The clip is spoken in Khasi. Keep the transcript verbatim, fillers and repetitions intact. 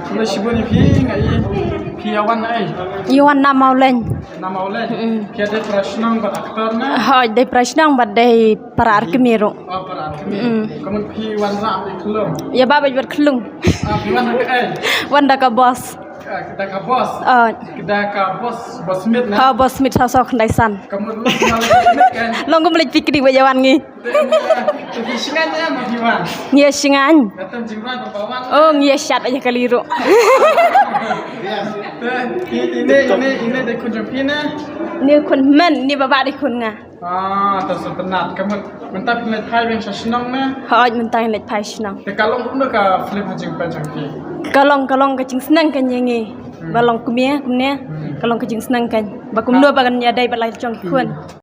Khublei shibun ïa phi, nga i phi ïa wan na ei? Ïa wan na Mawleng. Na Mawleng. Mm. Phi ïa dei para shnong bad actor ne? Hooid, dei para shnong bad dei para arkmie ruh. Oh, para arkmie. Mm. Ka mut phi wan rah bad khlung? Ïa ba bad khlung. Ah, phi wan da kaei? Wan da ka bos. Ah, da ka bos. Ah. Da ka bos, bos Smith ne? Ha, bos Smith, saw saw khyndai san. Ka mut long kumba leit picnic kan? Long kumba leit picnic ba ïa wan ngi. Te phi shngaiñ ne em ba phi wan? Ngi ïa shngaiñ. Nga tam jingrwai ba phi wan. Oh, ngi ïa shad ïa kali ruh. Te ine, ine, ine dei khun jong phi ne? Ine khun hynmen, ine ba bah dei khun nga. Ah, te sngewtynnat. Ka mut mynta phi leit phai biang sha shnong ne? Hooid, mynta ngi leit phai shnong. Te ka long kumno ka film ha jingpeit jong phi? Ka long, ka long ka jingsneng kan ïa ngi. Hmm. Ba long kumne, kumne. Hmm. Ka long ka jingsneng kan. Ba kumno ba kan ïa dei bad la jong ki khun.